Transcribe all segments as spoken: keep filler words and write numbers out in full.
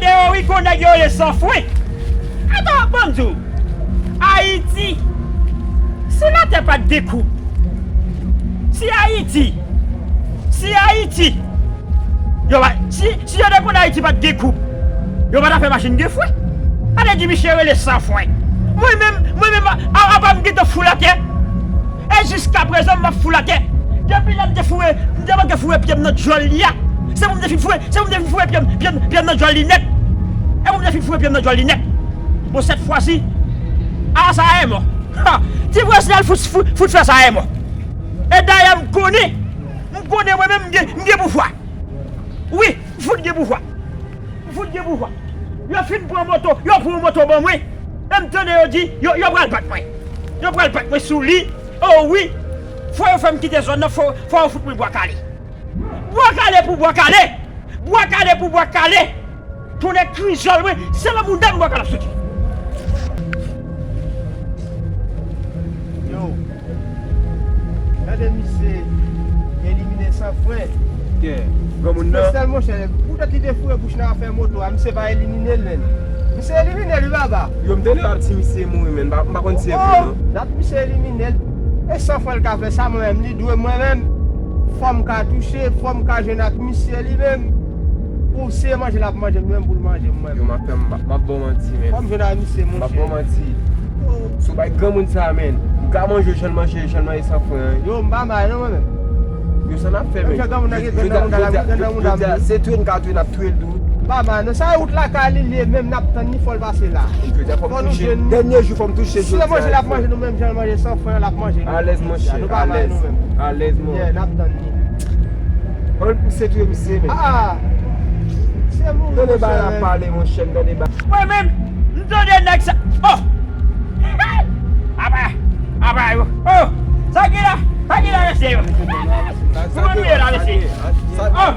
Teyori gon nèg yo rele Sanfwen. Atann, ban m di w. Ayiti, si latè pa t gen koub, si Ayiti, si Ayiti, yo pa, si, si yo te konn Ayiti pa t gen koub, yo pa ta fè machin gen fren. Sa vle di misye rele Sanfwen. Mwen menm, mwen menm, a, apa m gentan fou latè. E jiskaprezan, m ap foule atè. Depi lè m te foure, m te manke foure pye m nan djòl li a. Se pou m te fin foure, se pou m te fin foure pye m, pye m, pye m nan djòl li nèt. E pou m te fin foure pye m nan djòl li nèt. Bon, sèt fwa si, a, sa a e mò. Ha! Ti Prezidan fout, fout, fout fè sa a e mò. E dayè, m konnen, m konnen mwen menm, m gen, m gen pouvwa. Wi, m fout gen pouvwa. M fout gen pouvwa. Yo fin pran moto, yo pran moto ban mwen. E m tande yo di, yo, yo pral bat mwen. Yo pral bat mwen sou li. O wi. Fò yo fè m kite zòn nan, fò, fò yo fout mwen bwa kale. Bwa kale pou bwa kale. Bwa kale pou bwa kale. Tonnè krizòl mwen, se nan mouda m bwa kale ap soti. Yo. Gade misye elimine Sanfwen. Kè, granmoun nan. Sèl monchè, poutèt li te foure bouch nan afè moto a, misye pa elimine l menm. Misye elimine l wi papa. Yo, m tande yo ap di misye mouri menm, m pa, m pa konn si se vre non. Dat misye elimine l. E Sanfwen l ka fè sa mwen menm, li dwe mwen menm. Fò m ka touche, fò m ka jwenn ak misye li menm. Pou se manje l ap manje, mwen menm pou l manje mwen. Yo, m ap fè m, m ap ba w manti, men. Fò m jwenn ak misye, monchè. M ap ba w manti. Si w bay granmoun sa, men, m ka manje jan l manje, jan l manje Sanfwen an. Yo, m pa bay non, mwen menm. Yo, sa n ap fè, men? Menm jan granmoun nan gen granmoun nan mouda l, ap gen granmoun nan mouda l. Se touye n ka touye, n ap touye l tou. M pa bay non. Sa wout lakay li ye, menm n ap tann li, fò l pase la. Jodi a, fò m touche. Dènye jou, fò m touche jodi a. Si l manje, l ap manje nou menm jan l manje Sanfwen an, l ap manje nou. Alèz, monchè, alèz. Alèz, monchè. Yeah, n ap tann li. Bon, misye touye misye, men. Ah, ah. Misye mouri, monchè. Tande bagay la pale, monchè, m tande bagay. Mwen menm, m tande nèg sa. Oh! Apa, apa yo. Oh! Sa ki la? Sa ki la, mesye yo? Kòman nou ye la, mesye? Oh!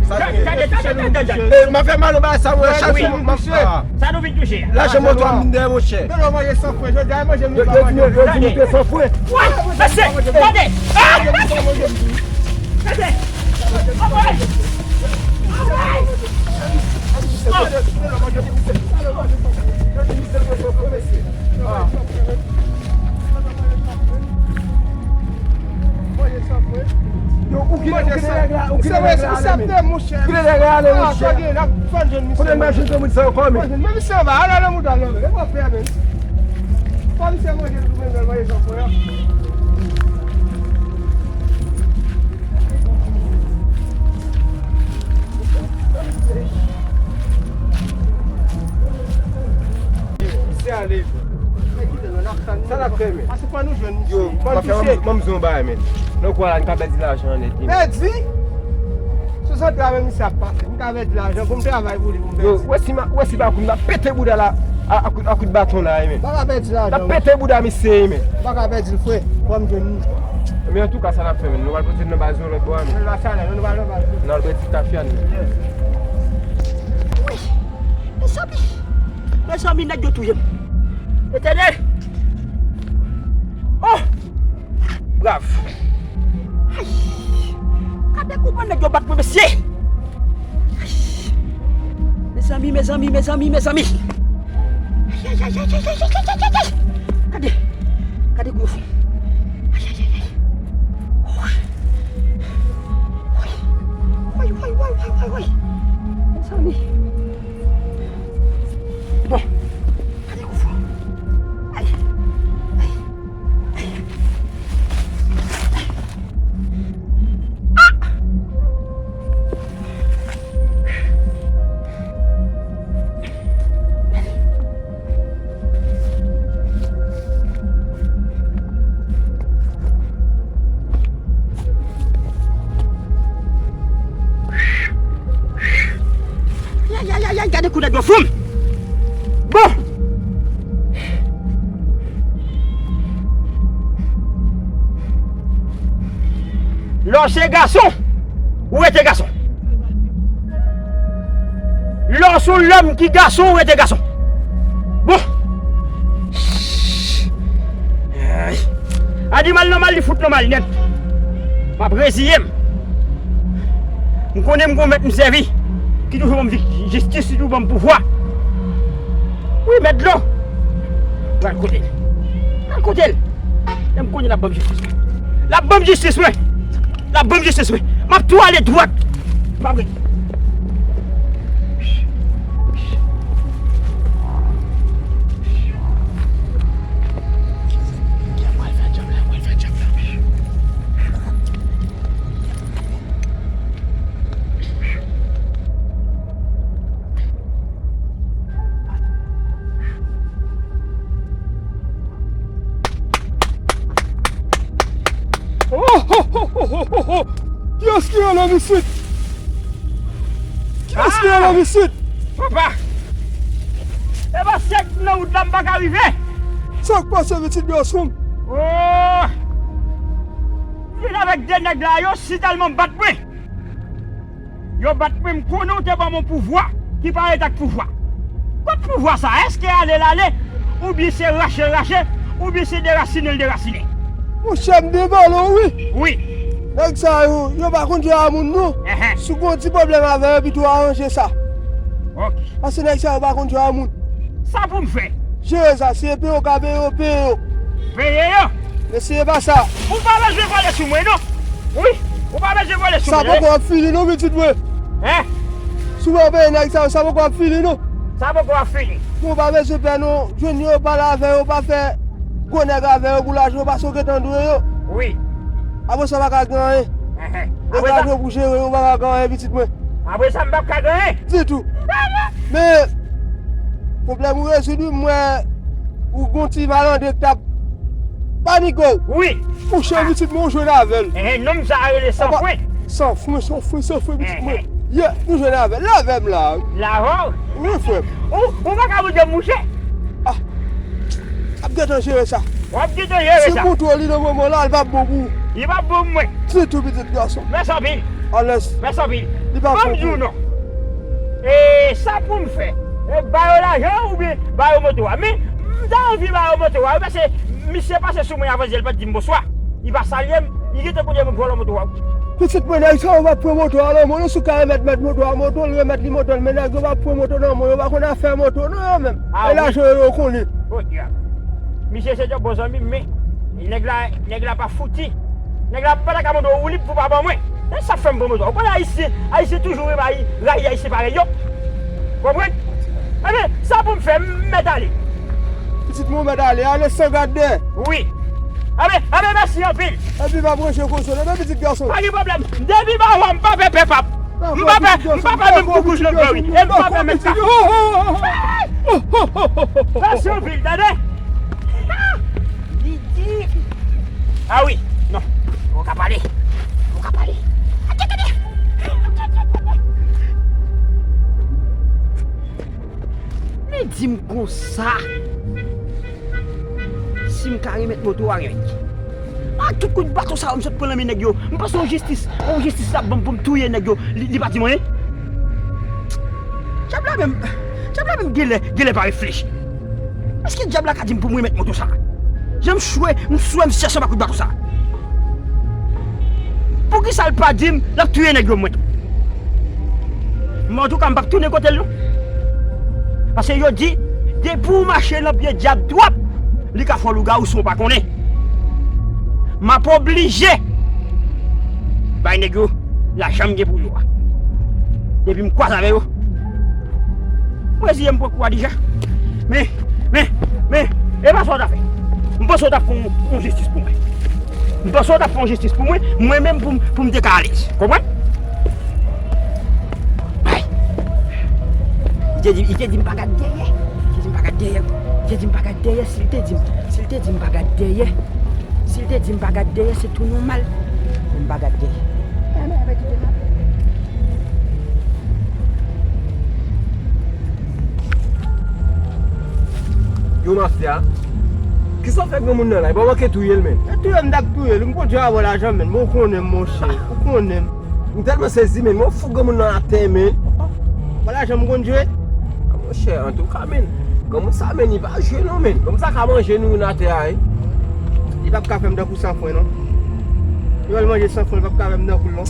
Gade, gade, gade, gade, gade. Eh, m ap fè mal nan bagay sa, mwen, chak jou, m ap, ah. Sa nou vin touche a? Lajan moto a m vin dèyè, monchè. Yo, yo di nou, yo di nou te Sanfwen. Wè, mesye, tande. Ah! Tande. Anmwey! Anmwey! Oh! Yo, ou kile, ou kile nèg la, ou kile nèg la ale, men. Ou kile nèg la ale, monchè. Kote n ap jwenn moun sa yo ankò, men? Men misye anba, ale nan mouda l, men. E pa fè, men. Fò misye manje tou, men, manje Sanfwen an. Misye ale. Sa n ap fè, men? Yo, m ap fè, ban m di yon bagay, men. Nan kou a la, n ka pèdi lajan nèt, men. Pèdi? Sou zòt la, men, misye ap pase. M ka pèdi lajan pou m travay pou li, pou m pèdi. Yo, wè si ma, wè si pa kou, m ap pete bouda la a, a kout, a kout baton la, men. Pa ka pèdi lajan. M ap pete bouda misye, men. Pa ka pèdi l, frè. Fò m jwenn li. Men antouka, sa n ap fè, men? Nou pral pote l nan baz yo lòt bò a, men. Nou pral nan baz yo. N al bwè ti tafya, men. Wi. Mezanmi, mezanmi, nèg yo touye m. Etènèl! Oh! Brav! Ay! Gade kouman nèg yo bat mwen, mesye! Ay! Mezanmi, mezanmi, mezanmi, mezanmi! Ay, ay, ay! Gade! Gade kou yo fè. Ay, ay, ay, ay! Woy! Woy, woy, woy, woy, woy, woy! Mezanmi! Bon. Gade kou fò. Ay. Ay. Ay. Ah! Ay, ay, ay, ay, gade kou nèg yo fou m. Bon. Lè w se gason, ou rete gason. Lè w se yon lòm ki gason, ou rete gason. Bon. Ay. A di mal nan mal, li fout nan mal nèt. M ap reziye m. M konnen m gon mèt m sèvi. Ki toujou ban m jistis, ki toujou ban m pouvwa. Wi, mèt dlo. Pral kote l. Pral kote l. Lè m konnen l ap ban m jistis mwen. L ap ban m jistis mwen. L ap ban m jistis mwen. M ap tou ale dwat. M ap rete. Oh, oh, oh, oh, oh, oh, oh. Kiyès ki rele m isit? Kiyès ki rele m isit? Papa! E pa sèk nan wout la m pa ka rive. Sa k pase, pitit gason m? Oh! Vin avèk de nèg la, yo si tèlman bat mwen. Yo bat mwen, m konnen w te ban m yon pouvwa ki parèt ak pouvwa. Kot pouvwa sa? Èske ale l ale, oubyen se rache l rache, oubyen se derasinen l derasinen? Monchè, m devale w wi. Wi. Nèg sa yo, yo pa konn jwe a moun non. Enhen. Si w gen yon ti pwoblèm avè yo, pito w aranje sa. Ok. Paske nèg sa yo pa konn jwe a moun. Sa pou m fè? Jere sa, si e peye w ka peye yo, peye yo. Peye yo? Men si e pa sa. Ou pa bezwen vole sou mwen non. Wi, ou pa bezwen vole sou mwen. Sa poko ap fini non, pitit mwen. Hein? Si w pa peye nèg sa yo, sa poko ap fini non. Sa poko ap fini. Non, w pa bezwen pè non. Jwenn yo, pale avè yo, pa fè gwo nèg avè yo pou lajan yo, paske w gentan dwe yo. Wi. Apre sa, w pa ka gen anyen. Enhen. Nèg lajan pou jere yo, w pa ka gen anyen, pitit mwen. Apre sa, m p ap ka gen anyen? Ditou. Men, pwoblèm ou rezoud wi, m wè ou gon ti malandren k t ap panike w. Wi. Mouche, pitit mwen, ou jwenn avè l. Enhen, nonm sa a rele Sanfwen. Sanfwen, Sanfwen, Sanfwen, pitit mwen. Enhen. Yeah, nou jwenn avè l. Lave m la. Lave w? Wi, frè m. Ou, ou pa ka moutre m mouche? Ah. Ap gentan jere sa. W ap gentan jere sa. Si moto li nan moman la, li p ap bon pou ou. Li p ap bon pou mwen. Ditou, pitit gason. Mèsi anpil. Alèz. Mèsi anpil. Li p ap bon pou ou. Ban m di w non. E sa pou m fè? E ba yo lajan oubyen ba yo moto a? Men, m ta anvi ba yo moto a wi, paske misye pase sou mwen avan yè, li pa t di m bonswa. Li pa salye m, li gentan kote moun vòlò moto a wi. Pitit mwen, nèg sa yo p ap pran moto a nan men w non, si w ka remèt mèt moto a moto l, remèt li moto l, men nèg yo p ap pran moto nan men w, yo pa konn afè moto non yo menm. E lajan yo, yo konnen. Oh, diab. Misye se yon bon zanmi m, men nèg la, nèg la pa fouti. Nèg la pa ta ka mande w woulib pou pa ban mwen. E sa fè m pran moto a. Ou konn Ayisyen, Ayisyen toujou renmen rayi Ayisyen parèy yo. Konprann? Ebyen, sa pou m fè, m mèt ale. Pitit mwen, ou mèt ale, ale san gad dèyè. Wi. Ebyen, ebyen, mèsi anpil. Epi pa branche kochon non, men pitit gason. Pa gen pwoblèm. Depi pa wè m pa pè, pè p ap. M pa pè, m pa pè menm koukouch nan bò wi. E m pa pè menm sa. Mèsi anpil, tande. Li di. Ah wi, non. Ou ka pale. Ou ka pale. Li di m konsa. Si m ka remèt moto a, renmen. A tout kout baton sa yo m sot pran nan men nèg yo. M panse yon jistis, yon jistis l ap ban m pou m touye nèg yo. Li, li pa di m anyen. Dyab la menm, dyab la menm genlè, genlè pa reflechi. Èske dyab la ka di m pou m remèt moto sa? Jan m swè, m swè m chèche anba kout baton sa. Poukisa l pa di m l ap touye nèg yo mwen tou? Men antouka, m p ap tounen kote l non. Paske yo di, depi w mache nan pye dyab dwat, li ka fè w lougawou san w pa konnen. M ap oblije bay nèg yo lajan m gen pou yo a. Depi m kwaze avè yo, m reziye m pran kou a deja. Men, men, men, e pa sa w ta fè. M panse w t ap fè yon, yon jistis pou mwen. M panse w t ap fè yon jistis pou mwen, mwen menm pou m, pou m te ka alèz. Konprann? Bay. Li te di, li te di m pa gad dèyè. Li te di m pa gad dèyè. Li te di m pa gad dèyè. Si l te di m, si l te di m pa gad dèyè. Si l te di m pa gad dèyè, se tou nòmal pou m pa gad dèyè. Ebyen, ebyen, kite m ale. Yo, mafya. Kisa w fè granmoun nan la? E pa w manke touye l, menn? E touye m t ap touye l. M konn jan avè w lajan, menn. Men w konnen m, monchè. Ou konnen m. M tèlman sezi, menn. Men w fout granmoun nan atè, menn. Wè lajan m konn jwe. A, monchè, antouka, menn. Granmoun sa, menn, li pa jwe non, menn. Granmoun sa ka manje nou youn atè a, wi. Li p ap ka fè m tankou Sanfwen, non. Li wè l manje Sanfwen, li p ap ka fè m tankou l, non.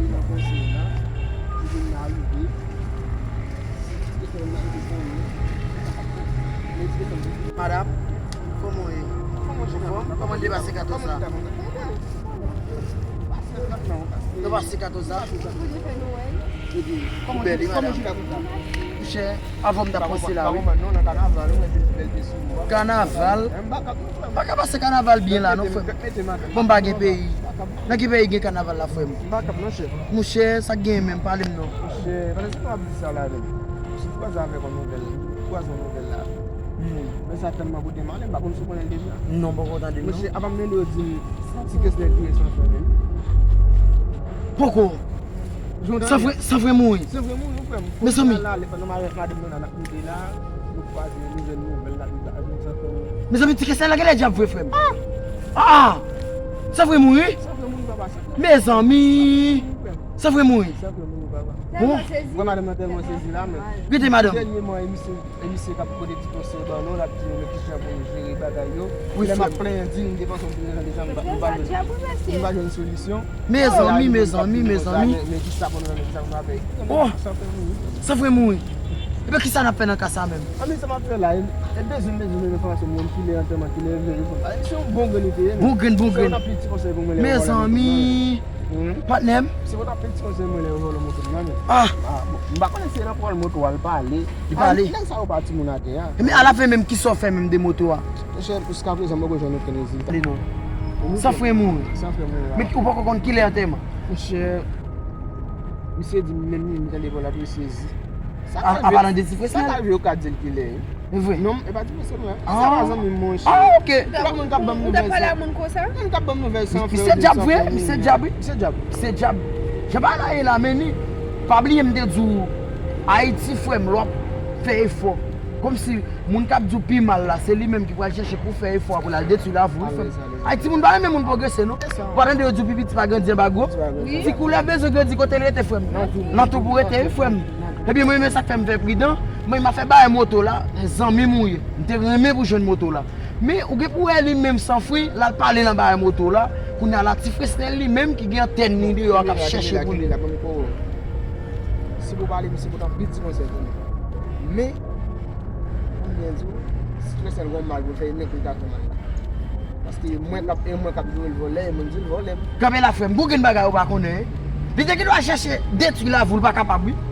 Mwen nan pwensè la. Li vin nan rive. Madanm, kòman w ye? Kòman w ye? Kòman w ye? Kòman w ye? Kòman w ye? Nou pase katòz la. Epi, ou bèl, wi, madanm. Monchè, avan m t ap panse la, wi. Kanaval. M pa ka pase kanaval byen la, non, frè m. Bon, m pa gen peyi. Nan ki peyi gen kanaval la, frè m? Monchè, sa k genyen menm, pale m non. Monchè, pale sa w ap di sa la menm. Si w kwaze avèk yon nouvèl, ou kwaze yon nouvèl la. Hmm. Men sa tèlman bout de male, m pa konn si w konnen l deja. Non, m poko tande l non. Monchè, apa m tande yo di m ti Kesnèl touye san fè menm. Poko. Sa vre, sa vre mouri. Se vre mouri, frè m. Mezanmi. Kounye a la, lè pandan m avèk madanm nan n ap moute la, nou kwaze nouvèl nouvèl la, nou ta di m san fè mouri. Mezanmi, ti Kesnèl la genlè dyab vre, frè m. Ah! Sa vre mouri? Sa vre mouri, papa, sa vre. Mezanmi. Frè m. Sanfre mouri. Sanfre mouri, papa. Bon. Mwen, madanm nan tèlman sezi la, men. Gete madanm. Dènyèman, e misye, e misye k ap pote ti konsèy ban nou, l ap di nou, men kijan pou nou jere bagay yo. Wi, lè m ap plenyen di, m te panse m te nan deja, m pa, m pa jwenn, m pa jwenn solisyon. Mezanmi, mezanmi, mezanmi. Men, men kisa pou nou nan deja, m pa fè. Oh, sanfre mouri. Epi kisa n ap fè nan ka sa menm? A, men sa m ap fè la, e, e bezwen, bezwen, bezwen enfòmasyon, moun ki lè antèman, ki lè vle, se yon bon grenn li te ye, men. Bon grenn, bon grenn. Mezanmi. Patnè m. Se pou t ap pil ti konsèy mwen lè yo vòlò moto m nan, men. Ah. Ah, bon, m pa konnen si se nan pwòl moto a l pale. Li pale. Nèg sa yo pa timoun atè a. Men alafen menm, kisa w fè menm de moto a? Monchè, jiskaprezan, m poko jwenn okenn rezilta. Ale non. Sanfre mouri. Sanfre mouri. Men ou poko konn kilè antèman? Monchè, misye di m menm li, m tande vòlò, ap sezi. Sa ka rive, sa ka rive yo ka di l kilè, wi. E vre? Non, e pa ti mesye mwen. Ah. Se pa zanmi m, monchè. Ah, ok. Tout moun k ap ban m nouvèl sa. Moun k ap ban m nouvèl sa. Misye djab vre, misye djab, wi. Misye djab. Misye djab. Jan bagay la ye la, men ni, pa bliye m te di w, Ayiti, frè m, lè w ap fè efò. Kòmsi moun k ap di w pi mal la, se li menm ki pral chèche pou fè efò a pou l al detwi lavi w, frè m. Ayiti, moun pa renmen moun pwogrese, non. Ou pa tande yo di w pi piti pa grandi anba gwo? Ti koulèv bezwen grandi kote l rete, frè m. Nan tou pou rete, wi, frè m. Ebyen, mwen menm, sa k fè m fè pridan, mwen, m ap fè bagay moto la, zanmi m ou ye. M te renmen pou jwenn moto la. Men, ou gen pou wè li menm sanfre, l al pale nan bagay moto la. Kounye a la, ti Fresnel li menm ki gen antèn li deyò a k ap chèche pou li. Si pou pale, misye pote anpil ti konsèy pou mwen. Men, pou m byen di w, si Fresnel gen yon mal pou l fè, e mwen ki ta fè mal la. Paske e mwen k ap, e mwen k ap joure l vòlè, e mwen di l vòlè. Kanpe la, frè m, gon grenn bagay ou pa konnen, wi. Li te gen dwa chèche detwi lavi w, li pa kapab, wi. Wi.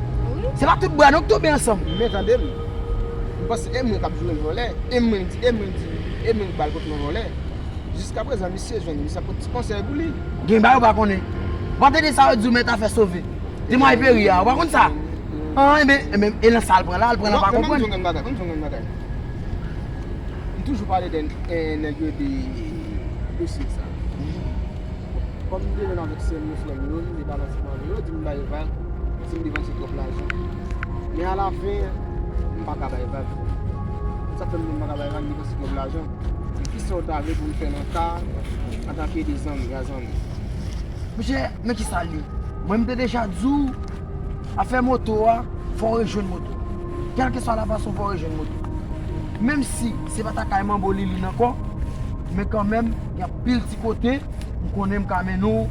Se pa tout bra non k tonbe ansanm. Men tande m. M panse e mwen k ap joure l vòlè, e mwen di, e mwen di, e mwen k ba l kote yon vòlè. Jiskaprezan, misye jwenn, misye ap pote ti konsèy pou li. Gen bagay ou pa konnen. Ou pa tande sa yo di w mèt afè sove. Di mwen peri a, ou pa konn sa? An, enben, enben, e nan sa l pran la, l pran la pa konprann. Ban m di w yon bagay, ban m di w yon bagay. M toujou pale de, eh, nèg yo de dosye sa. Kòm m te jwenn avèk sè m yo, frè m yo, li te pa manti m anyen, yo di m bay vag, si m depanse twòp lajan. Men alafen, m pa ka bay vag. Sa k fè m di m pa ka bay vag, m depanse twòp lajan. Kisa w ta vle pou m fè nan ka, antanke de zanmi a zanmi? Monchè, men kisa l ye? Mwen, m te deja di w, afè moto a, fò w rejwenn moto. Kèlkeswa la fason, fò w rejwenn moto. Menm si se pa ta kay Manbo Lilin ankò, men kanmenm, gen anpil ti kote, m konnen m ka mennen w,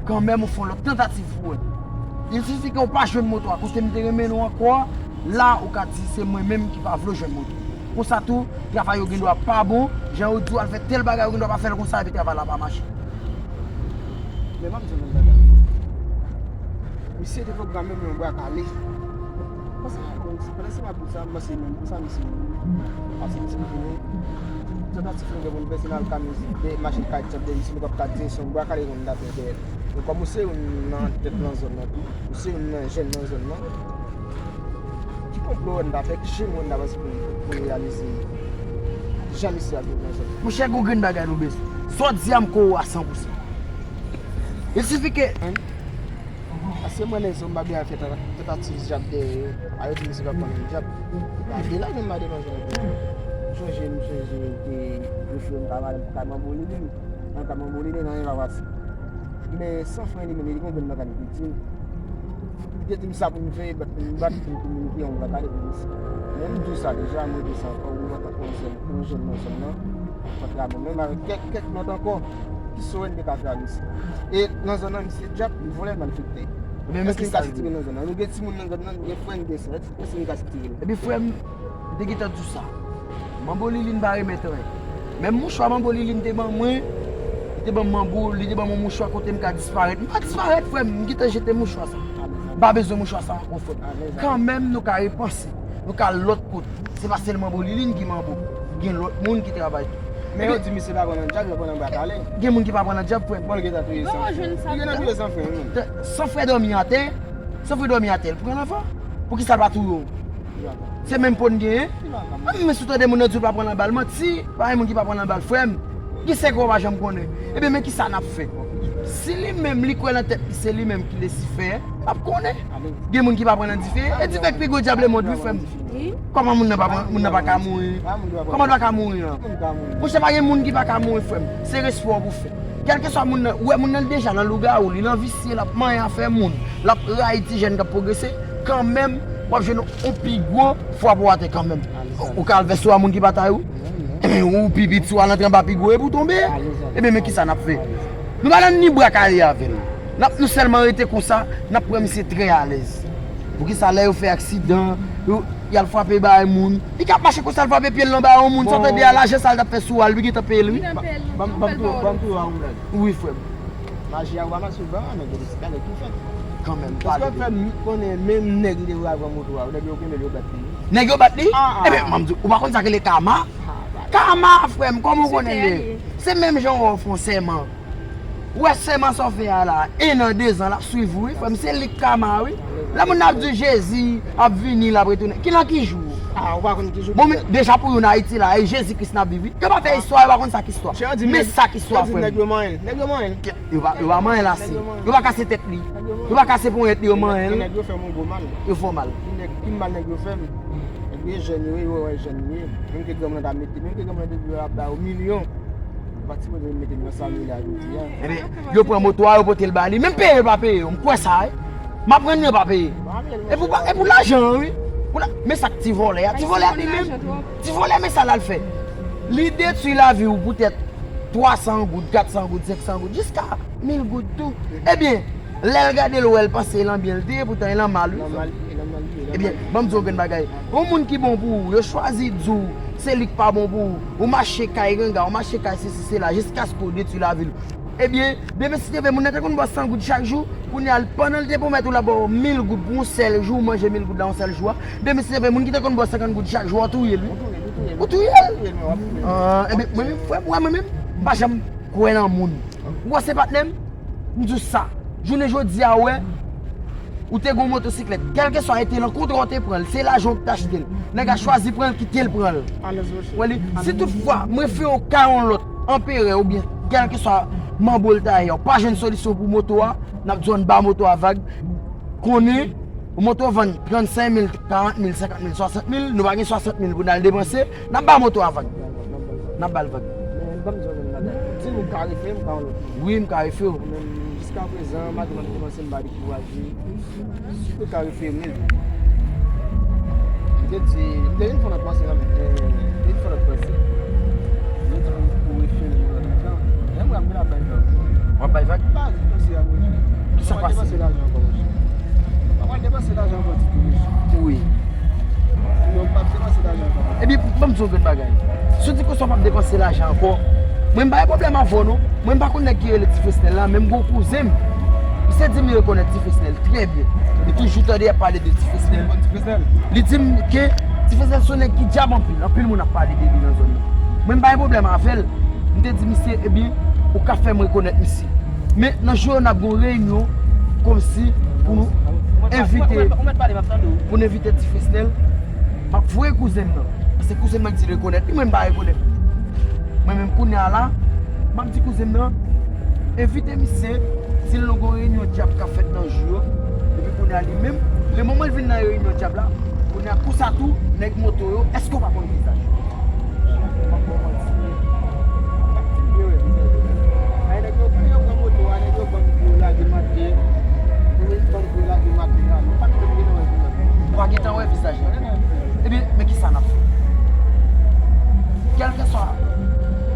kanmenm ou fè yon lòt tantativ pou wè. Il sifi ke w pa jwenn moto a, kote m te renmen nou ankò a, la ou ka di se mwen menm ki pa vle w jwenn moto. Konsa tou, travay yo gen dwa pa bon, jan yo di w al fè tèl bagay, yo gen dwa pa fè l konsa, epi travay la pa mache. Men m ap di w yon bagay. Misye te pwograme m yon bwa kale. Pandan se m ap di sa, m panse menm konsa, misye menm. Paske misye te vini, tantativ nou gen pou n pèse nan alkamiz, de machin kay tchòp de misye, nou p ap ka di se yon bwa kale nou t ap fè dèyè l. Men kòm ou se youn nan tèt nan zòn nan tou, ou se youn nan jèn nan zòn nan, ki konplo w ta fè, ki chemen w ta panse pou, pou n reyalize jan misye ap viv nan zòn nan? Monchè, gon grenn bagay nou bezwen. Sa w di a, m kwè w a san pousan. Il sifi ke Paske mwen, lèzòm, m pa byen fè tantativ djab dèyè yo. A yo di misye pa konn djab. M pa de la, men m pa depanse nan djab. M sonje, m sonje te refere m ka pale pou kay Manbo Lilin. Nan kay Manbo Lilin, anyen pa pase. Men Sanfre li menm, li gon grenn mekanik li di m. Li te di m sa pou m fè, bat pou m bat, pou m kominike yon bwa kale pou misye. Men m di w sa deja, m rete sa ankò, ou antanke yon jèn, yon jèn nan zòn nan. Kontra mwen menm avèk kèk, kèk lòt ankò ki sou N P K Travis. E nan zòn nan, misye djab, li vòlè, malfektè. Èske n ka sitire nan zòn nan? Nou gen timoun nan zòn nan, nou gen frè, nou gen sè. Èske n ka sitire l? Epi frè m, m te gentan di w sa. Manbo Lilin pa remèt anyen. Menm mouchwa Manbo Lilin te ban mwen, li te ban m manbo, li te ban m yon mouchwa kote m ka disparèt. M pa disparèt, frè m, m gentan jete mouchwa sa. M pa bezwen mouchwa sa ankò, frè m. Kanmenm, nou ka repanse. Nou ka al lòt kote. Se pa sèlman Manbo Lilin ki manbo. Gen lòt moun ki travay tou. Men yo di misye pa pran nan djab, yo pran nan bwa kale. Gen moun ki pa pran nan djab, frè m. Bon, l gentan touye san frè. Li gentan touye san frè, wi. San frè dòmi atè. San frè dòmi atè, l pran nan van. Poukisa l pa touye w? Se menm po n genyen. An, men si w tande moun nan di w pa pran nan bal, manti. Pa gen moun ki pa pran nan bal, frè m. Gen sèk ou pa janm konnen. Ebyen, men kisa n ap fè? Si li menm, li kwè nan tèt li, se li menm ki Lisifè, l ap konnen. Gen moun ki pa pran nan dife. E dife k pi gwo djab lemonn, wi, frè m. Kòman moun nan pa pran, moun nan pa ka mouri? Kòman l pa ka mouri an? Monchè, pa gen moun ki pa ka mouri, frè m. Se respè w pou fè. Kèlkeswa moun nan, ou wè moun nan deja nan lougawou, li nan visye, l ap manyen afè moun, l ap rayi ti jèn k ap pwogrese, kanmenm, w ap jwenn yon pi gwo frape w atè kanmenm. Ou ka al vèse w a moun ki pa ta ou. Ou pi piti, w al antre anba pi gwo, epi w tonbe. Ebyen, men kisa n ap fè? Nou pa nan ni bra kale avè l. N ap, nou sèlman rete konsa, n ap pran misye trè alèz. Poukisa lè yo fè aksidan, yo, y al frape bay moun, li ka ap mache konsa, l frape pye l nan ba yon moun, sa w tande a, lajan sa l t ap fè sou a, li gentan peye l, wi. Ban m, ban m tou, ban m tou yon blag. Wi, frè m. Maji a ou pa mache vre, nèg yo te sigaret tou fèt. Kanmenm, pale de. Èske w fè m konnen menm nèg li te vre a pran moto a, nèg yo kenbe l, yo bat li? Nèg yo bat li? Ebyen, m ap di w, ou pa konn sa k rele kama? Kama, frè m, kòman w konnen l ye? Se menm jan w wè w fè yon sèman. Ou wè sèman sa w fè a la, en an, dezan, l ap swiv ou, wi, frè m, se li k kama, wi. Lè moun nan ap di Jezi ap vini, l ap retounen. Ki nan ki jou? Ah, ou pa konn ki jou. Bon, men, deja pou youn Ayiti la, e Jezi Kris n ap viv, wi. Yo pa fè istwa, yo pa konn sa k istwa. Men sa k istwa, frè m. Nèg yo manyen l, nèg yo manyen l. Yo pa, yo pa manyen l ase. Yo pa kase tèt li. Yo pa kase ponyèt li, yo manyen l. Nèg yo fè m yon gwo mal. Yo fè w mal. Ki nèg, ki mal nèg yo fè m? Nèg yo jèn yo ye, yo wè jèn yo ye. Menm ke granmoun nan ta mete, menm ke granmoun nan te di yo ap ba yo milyon. Yo pa t sipoze mete m nan sa m ye la jodi a. Ebyen, yo pran moto a, yo pote l ba li. Menm peye yo pa peye yo. M kwè sa, wi. M aprann yo pa peye. Epi pou, epi pou lajan an, wi. Pou la, men sa k ti vòlè a. Ti vòlè a li menm. Ti vòlè, men sa l al fè. Li detwi lavi w poutèt twa san goud, kat san goud, senk san goud, jiska mil goud tou. Ebyen, lè l gade l wè l panse e lan byen l te ye, poutan e lan mal, wi. Ebyen, ban m di w yon grenn bagay. Yon moun ki bon pou ou, yo chwazi di w se li k pa bon pou ou. Ou mache kay ganga, ou mache kay sesi sela, jiskaske w detwi lavi l. Ebyen, demen si Dye vle, moun nan te konn ba w san goud chak jou, kounye a, pandan l te pwomèt ou l ap ba w mil goud pou yon sèl jou, ou manje mil goud la yon sèl jou a, demen si Dye vle, moun ki te konn ba w senkant goud chak jou a, ou touye l, wi. Ou touye l, wi. Ou touye l? Ah, ebyen, mwen menm, frè m, ou wè mwen menm, m pa janm kwè nan moun. Ou wè se patnè m? M di w sa. Jounen jodi a, ou wè, ou te gen yon motosiklèt. Kèlkeswa e te lan kontra w te pran l, se lajan w ki te achte l. Nèg la chwazi pran l, kite l pran l. Alèz, monchè. Ou wè li? Si toutfwa, mwen fè w ka yon lòt anperè oubyen kèlkeswa manbo l ta ye, ou pa jwenn solisyon pou moto a, n ap di w ann ba moto a vag. Konnen, moto vann trannsenk mil, karant mil, senkant mil, swasant mil, nou pa gen swasant mil pou n al depanse, n ap ba moto a vag. N ap ba l vag. Men ban m di w yon bagay. Di m ou ka refe m, pa yon lòt moun. Wi, m ka refe w. Mwen menm, jiska prezan, malgre m ap depanse, m pa dekouraje. Si w te ka refe m, men. M te di, m te vin fè yon lòt panse nan men, eh, m te vin fè yon lòt panse. M te di pou, pou refe m yon lòt tan. Lè m wè m vin ap bay vag. W ap bay vag? M pa di panse a mwen. Ki sa k pase? M pa pral depanse lajan ankò, monchè. M pa pral depanse lajan ankò ditou, monchè. Wi. Non, m p ap depanse lajan ankò. Ebyen, ban m di w yon grenn bagay. Si w di konsa w p ap depanse lajan ankò, mwen m pa gen pwoblèm avè w, non. Mwen m pa konn nèg ki rele Ti Fesnèl la, men m gen yon kouzen m. Misye di m li rekonèt Ti Fesnèl trè byen. Li toujou tande y ap pale de Ti Fesnèl. Li di m ke Ti Fesnèl se yon nèg ki djab anpil. Anpil moun ap pale de li nan zòn nan. Mwen m pa gen pwoblèm avè l. M te di misye, ebyen, ou ka fè m rekonèt misye. Men nan jou yo, n ap gen yon reyinyon kòmsi pou nou envite, pou n envite Ti Fesnèl. M ap voye kouzen m nan. Se kouzen m nan ki di l rekonèt li, mwen m pa rekonèt. Mwen menm kounye a la, m ap di kouzen m nan, envite misye, di l nou gon reyinyon djab k ap fèt nan jou yo. Epi kounye a li menm, lemoman l vin nan reyinyon djab la, kounye a konsa tou, nèg moto yo, èske w pa konn vizaj yo? M ap ba w manti. M ap di m byen wè vizaj yo. Ay, nèg yo, yo pran moto a, nèg yo ban m pou yo lage maten. Yo ban m pou yo lage maten la. Nou pa t menm gen nan wè vizaj yo. Ou pa gentan wè vizaj yo. Ebyen, men kisa n ap fè? Kèlkeswa,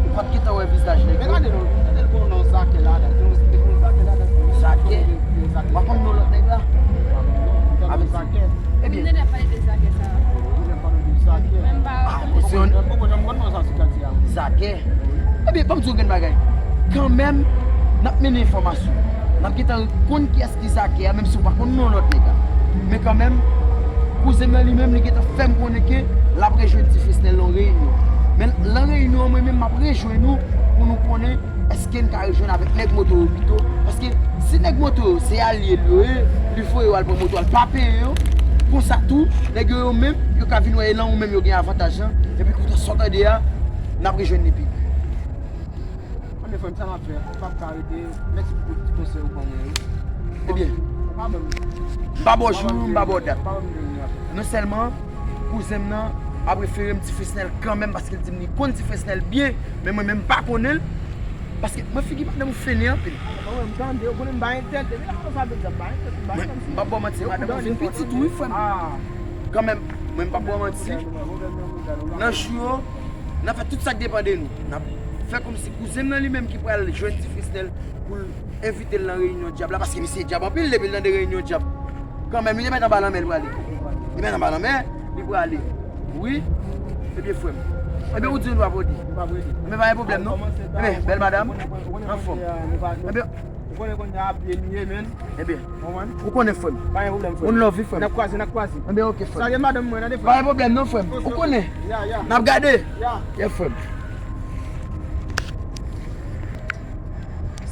ou pa t gentan wè vizaj nèg yo. Men gade non, gade l gon non Zakè ladan l. Te gon, te gon Zakè ladan l. Zakè? Ou pa konn non lòt nèg la? Avèk Zakè. Ebyen. Nèg ap pale de Zakè sa. Nèg ap pale de Zakè. Menm pa. Ah, se yon. Zakè. Ebyen, ban m di w yon grenn bagay. Kanmenm, n ap mennen enfòmasyon. N ap gentan konn kiyès ki Zakè a, menm si w pa konn non lòt nèg la. Men kanmenm, kouzen m nan li menm, li gentan fè m konnen ke l ap rejwenn Ti Fesnèl nan yon reyinyon. Men nan reyinyon an, mwen menm, m ap rejwenn ou pou nou konnen èske n ka rejwenn avèk nèg moto yo pito. Paske si nèg moto yo se alye l yo ye, li voye yo al pran moto a, l pa peye yo. Konsa tou, nèg yo, yo menm, yo ka vin wè e lan ou menm yo gen avantaj lan. Epi konsa, sa w tande a, n ap rejwenn li pi. Anben, frè m, sa m ap fè, m p ap ka rete. Mèsi pou tout ti konsèy ou ban mwen yo. Ebyen, ou pa ban m. M pa ba w jou, m pa ba w dat. Ou pa ban m de minit. Non sèlman, kouzen m nan ap refere m Ti Fesnèl kanmenm, paske l di m li konn Ti Fesnèl byen, men mwen menm m pa konnen l. Paske mwen figi madanm ou fennen anpil. Mwen, m tande, ou konnen m pa entèt. Depi la, sa vle di, m pa entèt, m pa Mwen, entèt. M p ap ba w manti, madanm ou vin pitit, wi, frè m. Ah. Kanmenm, mwen, m p ap ba w manti. Nan jou yo, n ap fè tout sa k depann de nou. N ap fè kòmsi kouzen m nan li menm ki pral jwenn Ti Frisnèl pou l envite l nan reyinyon dyab la, paske misye dyab anpil depi l nan de reyinyon dyab. Kanmenm, li te mèt anba lanmè, li prale. Li mèt anba lanmè, li prale. Wi. Ebyen, frè m. Ebyen, ou di nou pa pou di. Ebyen, pa gen pwoblèm, non. Ebyen, bèl madanm, anfòm. Ebyen, Ou konnen konnya a byen ye, men. Ebyen, ou konnen, frè m. Pa gen pwoblèm, frè m. Moun love, wi, frè m. N ap kwaze, n ap kwaze. Ebyen, ok, frè m. Salye madanm mwen, tande, frè m. Pa gen pwoblèm, non, frè m. Ou konnen. Ya, ya. N ap gade. Ya. Yeah, frè m.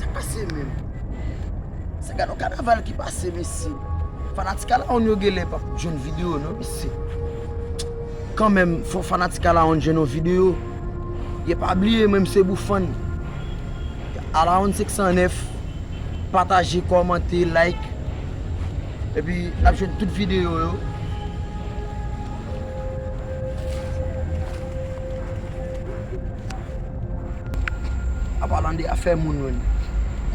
Sa pase menm. Se gade yon kanaval ki pase, mesye. Fanatik Alawonn yo genlè p ap jwenn videyo, non, mesye. Kanmenm, fò fanatik Alawonn jwenn yon videyo. Ye pa bliye, mwen, m se Boufan. Alawonn senk san nèf. Pataje, kòmante, like. Epi, n ap jwenn tout videyo yo. An palan de afè moun, mwen,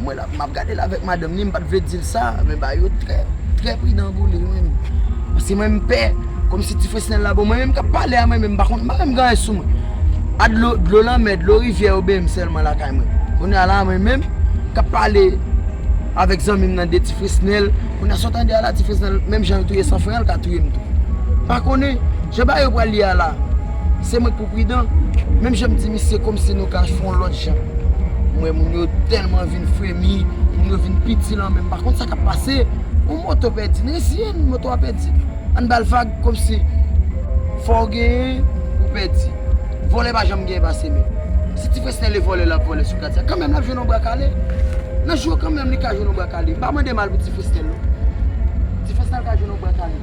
mwen la, m ap gade l avèk madanm li, m pa t vle di l sa, men bagay yo trè, trè pridan pou li, wi, menm. Paske mwen, m pè, kòmsi Ti Fresnèl la, bon, mwen menm k ap pale a mwen menm, m pa konn, m pa menm gen anyen sou mwen. A dlo, dlo lanmè, dlo rivyè yo benyen m sèlman lakay mwen. Kounye a la, mwen menm, k ap pale avèk zanmi m nan de Ti Fresnèl, kounye a sa w tande a la, Ti Fresnèl, menm jan yo touye San Fran, l ka touye m tou. Pa konnen, jan bagay yo pral ye a la, se mwen k pou pridan. Menm jan m di misye kòmsi nou ka fè yon lòt jan. M wè moun yo tèlman vin fremi, moun yo vin piti lan men m pa konn sa k ap pase. Yon moto pèdi, n resiyen, moto a pèdi. Ann ba l vag kòmsi fò w genyen, ou pèdi. Vòlè pa janm genyen pase men. Si Ti Fresnèl e vòlè l ap vòlè sou katye a, kanmenm l ap jwenn yon bra kale. Nan jou yo kanmenm li ka jwenn yon bra kale. M pa mande mal pou Ti Fresnèl non. Ti Fresnèl ka jwenn yon bra kale.